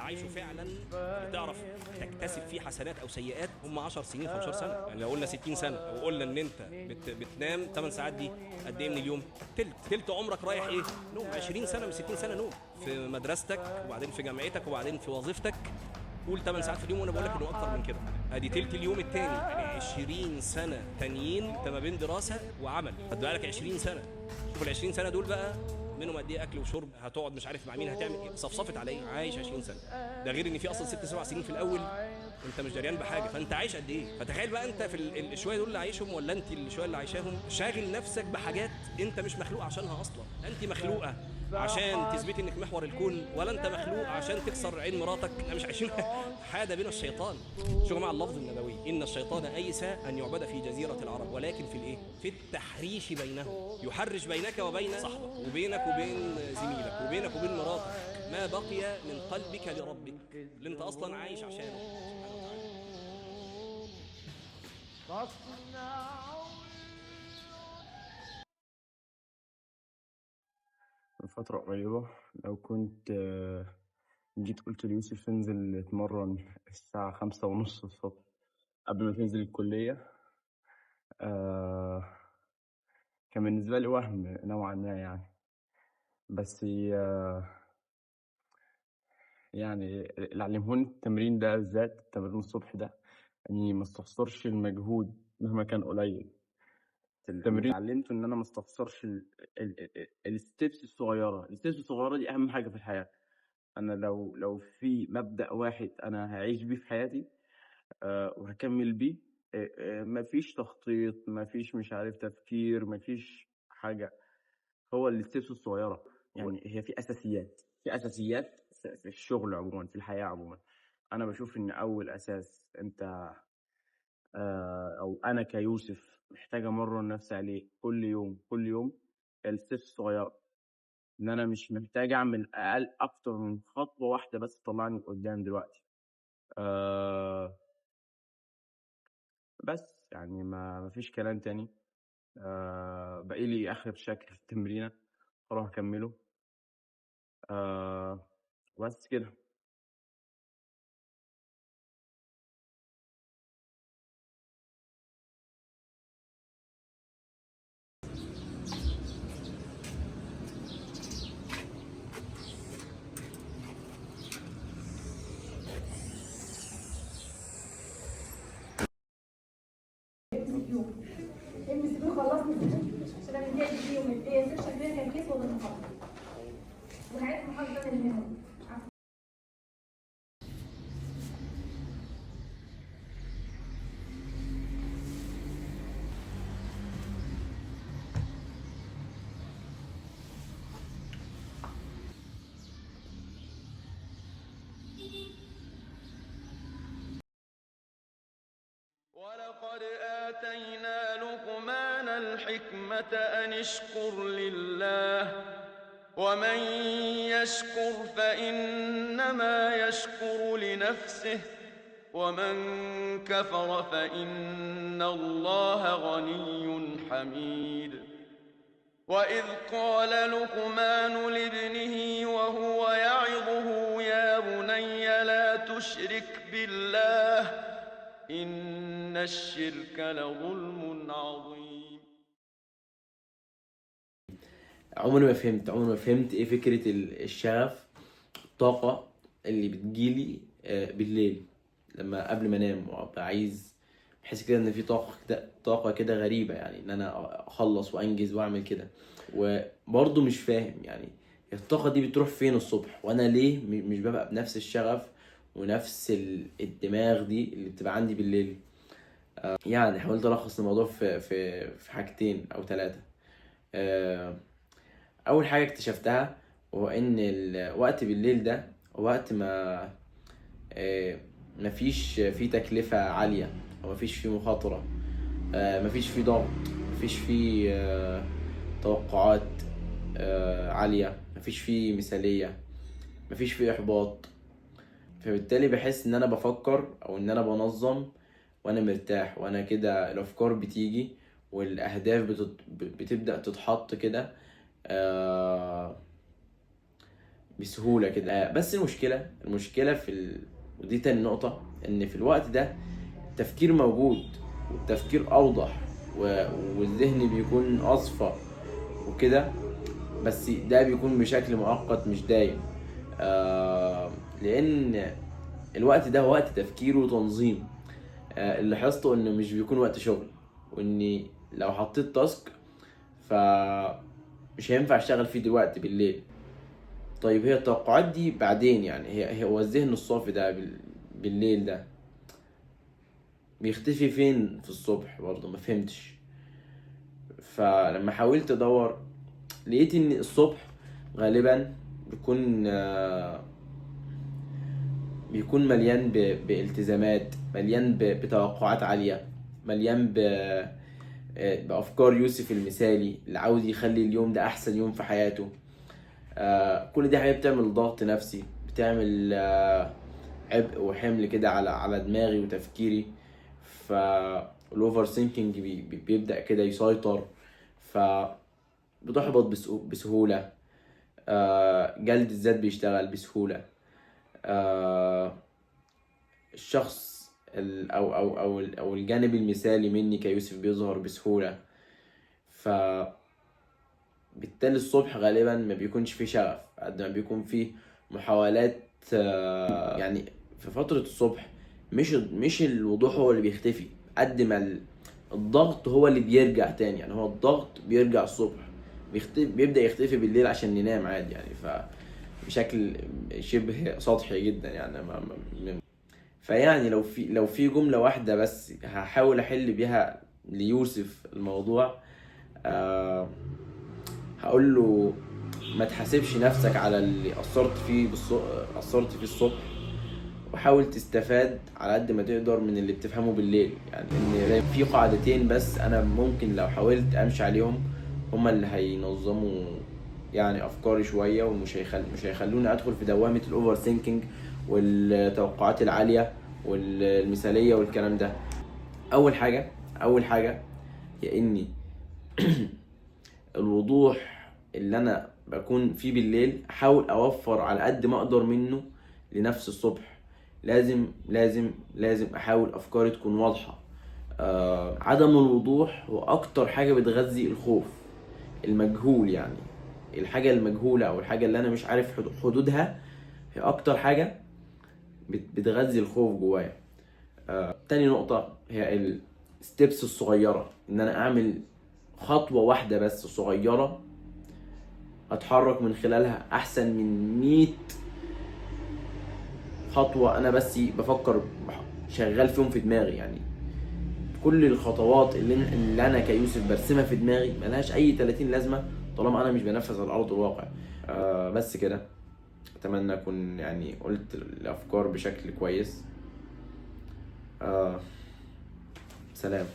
عايشه فعلا اللي تعرف تكتسب فيه حسنات او سيئات هم 10 سنين 15 سنة. يعني لو قلنا 60 سنة او قلنا ان انت بتنام 8 ساعات، دي قد ايه من اليوم؟ تلت عمرك رايح ايه؟ نوم. 20 سنة من 60 سنة نوم، في مدرستك وبعدين في جامعتك وبعدين في وظيفتك، قول 8 ساعات في اليوم، وانا بقول لك انه اكتر من كده. ادي تلت اليوم التاني، يعني 20 سنة تانيين انت ما بين دراسة وعمل. خد بالك 20 سنة، شوف ال 20 سنة دول بقى منهم قد ايه اكل وشرب، هتقعد مش عارف مع مين، هتعمل ايه، صفصفت على ايه، عايش 20 سنة. ده غير ان في اصلا 6 7 سنين في الاول انت مش دريان بحاجة، فانت عايش قد ايه؟ فتخيل بقى انت في الشويه دول اللي عايشهم، ولا انت الشويه اللي عايشاهم، شاغل نفسك بحاجات انت مش مخلوق عشانها اصلا. لا انت مخلوقه عشان تثبتي انك محور الكون، ولا انت مخلوق عشان تكسر عين مراتك. احنا مش عايشين حاده بين الشيطان. شوفوا يا جماعة اللفظ النبوي، ان الشيطان ايس ان يعبد في جزيرة العرب، ولكن في الايه؟ في التحريش بينهم. يحرش بينك وبين صاحبك، وبينك وبين زميلك، وبينك وبين مراتك، ما بقي من قلبك لربك اللي انت اصلا عايش عشانه سبحانه وتعالى. من فترة قريبة لو كنت جيت قلت ليوسف انزل اتمرن الساعة 5:30 الصبح قبل ما تنزل الكلية، كان بالنسبة لي وهم نوعا ما يعني. بس يعني اللي علمهوني التمرين ده بالذات، التمرين الصبح ده، اني ما استخسرش المجهود مهما كان قليل. التمرين اتعلمته ان انا ما استخسرش ال steps الصغيرة. ال steps الصغيرة دي اهم حاجة في الحياة. انا لو في مبدا واحد انا هعيش بيه في حياتي، وهكمل بيه، مفيش تخطيط، مفيش مش عارف تفكير، مفيش حاجة، هو ال steps الصغيرة. يعني هي في اساسيات، في اساسيات في الشغل عموما، في الحياة عموما. انا بشوف ان اول اساس انت او انا كيوسف محتاج امرن نفسي عليه كل يوم كل يوم، ال steps الصغيرة. ان انا مش محتاج اعمل اقل اكتر من خطوة واحدة بس تطلعني لقدام دلوقتي. بس يعني ما فيش كلام تاني. باقي لي اخر شكل في التمرينه اروح اكمله. بس كده. MCQ خلصنا عشان انا متضايق فيهم. ايه section clinical case ولا المحاضرة؟ وهعيد المحاضرة اللي هنا. ولقد آتينا لقمان الحكمة أن اشكر لله ومن يشكر فإنما يشكر لنفسه ومن كفر فإن الله غني حميد. وإذ قال لقمان لابنه وهو يعظه يا بني لا تشرك بالله إن الشرك لظلم عظيم. عمري ما فهمت ايه فكرة الشغف، الطاقة اللي بتجيلي بالليل لما قبل ما انام وابقى عايز، بحس كده ان في طاقة كده غريبة، يعني ان انا اخلص وانجز واعمل كده. وبرضه مش فاهم يعني الطاقة دي بتروح فين الصبح، وانا ليه مش ببقى بنفس الشغف ونفس الدماغ دي اللي بتبقى عندي بالليل. يعني حاولت الخص الموضوع في حاجتين او ثلاثة. اول حاجة اكتشفتها وهو ان الوقت بالليل ده وقت ما مفيش فيه تكلفة عالية، او مفيش فيه مخاطرة، مفيش فيه ضغط، مفيش فيه توقعات عالية، مفيش فيه مثالية، مفيش فيه احباط. فبالتالي بحس ان انا بفكر او ان انا بنظم وانا مرتاح، وانا كده الافكار بتيجي والاهداف بتبدأ تتحط كده، بسهولة كده. بس المشكلة في ودي تاني نقطة، ان في الوقت ده التفكير موجود والتفكير اوضح والذهن بيكون اصفى وكده، بس ده بيكون بشكل مؤقت مش دايم، لان الوقت ده وقت تفكير وتنظيم. اللي لاحظته انه مش بيكون وقت شغل، واني لو حطيت task فمش هينفع اشتغل فيه دلوقتي بالليل. طيب هي التوقعات دي بعدين يعني، هي هو الذهن الصافي ده بالليل ده بيختفي فين في الصبح؟ برضه ما فهمتش. فلما حاولت ادور لقيت ان الصبح غالبا بيكون مليان بالتزامات، مليان بتوقعات عالية، مليان بأفكار يوسف المثالي اللي عاوز يخلي اليوم ده أحسن يوم في حياته. كل دي حاجات بتعمل ضغط نفسي، بتعمل عبء وحمل كده على دماغي وتفكيري. فال overthinking بيبدأ كده يسيطر، فبتحبط بسهولة. جلد الذات بيشتغل بسهولة. الشخص او او او او الجانب المثالي مني كيوسف بيظهر بسهولة. ف بالتالي الصبح غالبا ما بيكونش فيه شغف قد ما بيكون فيه محاولات. يعني في فترة الصبح مش الوضوح هو اللي بيختفي قد ما الضغط هو اللي بيرجع تاني. يعني هو الضغط بيرجع الصبح، بيبدأ يختفي بالليل عشان ننام عادي يعني، ف بشكل شبه سطحي جدا يعني. فيعني لو في جملة واحدة بس هحاول أحل بيها ليوسف الموضوع، هقول له ما تحاسبش نفسك على اللي قصرت فيه الصبح، وحاول تستفاد على قد ما تقدر من اللي بتفهمه بالليل. يعني ان في قاعدتين بس انا ممكن لو حاولت امشي عليهم هما اللي هينظموا يعني افكاري شوية، ومش مش هيخلوني ادخل في دوامه ال overthinking والتوقعات العالية والمثاليه والكلام ده. اول حاجة هي اني الوضوح اللي انا بكون فيه بالليل احاول اوفر على قد ما اقدر منه لنفس الصبح. لازم لازم لازم احاول افكاري تكون واضحة. عدم الوضوح هو اكتر حاجة بتغذي الخوف المجهول. يعني الحاجة المجهولة او الحاجة اللي انا مش عارف حدودها هي اكتر حاجة بتغذي الخوف جوايا. تاني نقطة هي الستبس الصغيرة، ان انا اعمل خطوة واحدة بس صغيرة اتحرك من خلالها احسن من 100 خطوة انا بس بفكر شغال فيهم في دماغي. يعني كل الخطوات اللي انا كيوسف برسمها في دماغي ملهاش اي 30 لازمه طالما انا مش بنفذ على ارض الواقع. بس كده، اتمنى اكون يعني قلت الافكار بشكل كويس. سلام.